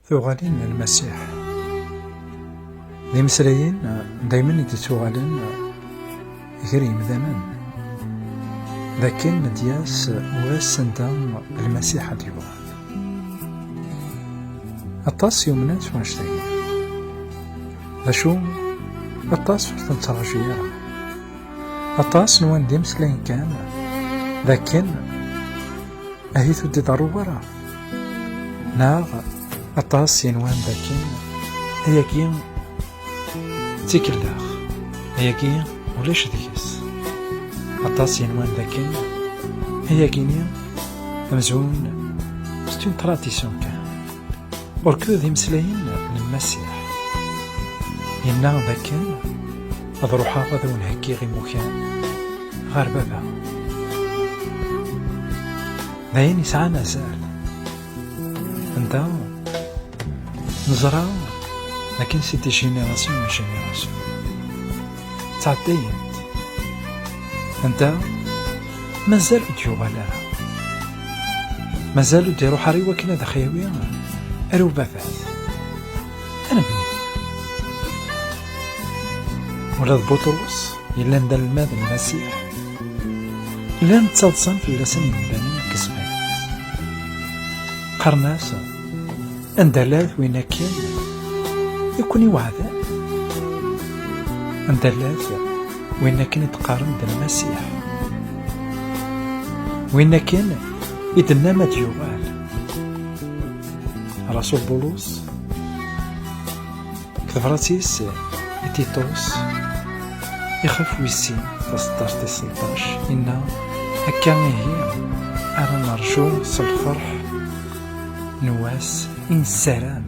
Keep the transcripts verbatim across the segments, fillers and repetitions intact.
Tuɣalin n Lmasiḥ d imeslayen daymen i d-ttuɣalen gar yimdanen, d akken ad d-yas wass anda Lmasiḥ ad d-yuɣal. Aṭas yumnen s wanect-agi. D acu, aṭas ur ten-ttraǧu ara. Aṭas nwan d imeslayen kan, d akken ahi ur d-iḍerru wara. Neɣ aṭas yenwan d akken ayagi d tikellax, ayagi ulac deg-s. Aṭas yenwan d akken ayagi-nni amzun c'est une tradition kan. Ur d imeslayen n Lmasiḥ. Yenna d akken ad ruḥeɣ ad awen-heggiɣ imukan ɣer Baba. D ayen yesɛan azal. Anda neẓra akken si de génération en génération ttɛeddayent. Anda mazal ur d-yuɣal ara. Mazal ur d-iruḥ ara i wakken ad aɣ-yawi ar ubabat. Ad nemlil. Ula d Buṭrus yellan d anelmad n Lmasiḥ, llan ttaḍsan fell-asen yemdanen deg zzman-is. Qqaren-as: "Anda llat win akken i ken-iweɛden? Anda llat win akken i d-qqaren d Lmasiḥ? Win akken i d-tennam ad d-yuɣal?" Rasul Bulus deg tebrat-is i Titus, ixef wis sin, taseddart tis tleṭṭac, inna: "Akka ihi ara nerju s lferḥ n wass i nessaram,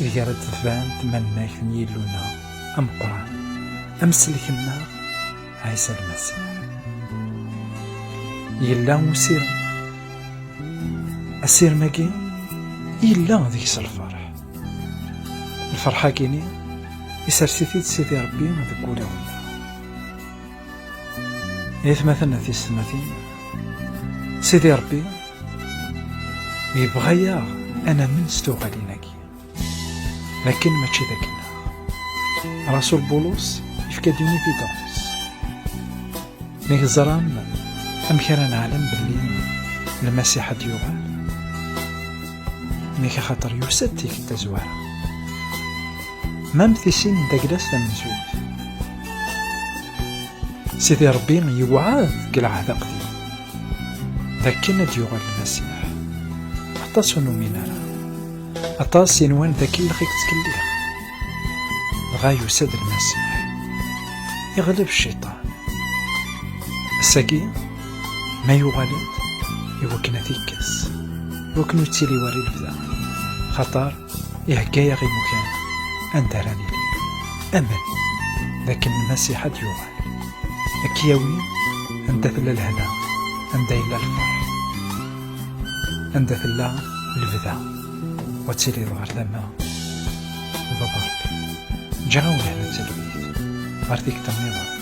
ideg ara d-tban tmannagt n Yillu-nneɣ ameqqran, amsellek-nneɣ Ɛisa Lmasiḥ." Yella usirem. Asirem-agi yella deg-s lferḥ. Lferḥ-agi-ni isers-it-id Sidi Ṛebbi deg wulawen-nneɣ. Ay atmaten a tisetmatin, Sidi Ṛebbi yebɣa-yaɣ ad namen s tuɣalin-agi. Lakin mačči d akken. Rasul Bulus yefka-d une évidence. Nek ẓran amek ara neɛlem belli Lmasiḥ ad d-yuɣal? Nek axaṭer yusa-d tikkelt tazwara. Mam tisin n taglazt tamenzut. Sidi Ṛebbi yewɛed deg lɛehd aqdim d akken ad d-yuɣal Lmasiḥ. Aṭas ur numin ara. Aṭas yenwan d akellex i yettkellix. Dɣa yusa-d Lmasiḥ. Iɣleb cciṭan. Ass-agi, ma yuɣal-d, iwakken ad t-ikkes, iwakken ur ttili wara i lebda, xaṭer ihegga-yaɣ imukan anda ara nili. Amen d akken Lmasiḥ ad d-yuɣal, ad k-yawi anda tella lehna, anda yella lferḥ, anda tella lebda, u ad tiliḍ ɣer tama n Baba Ṛebbi. Ǧǧiɣ-awen lehna d talwit ɣer tikkelt nniḍen.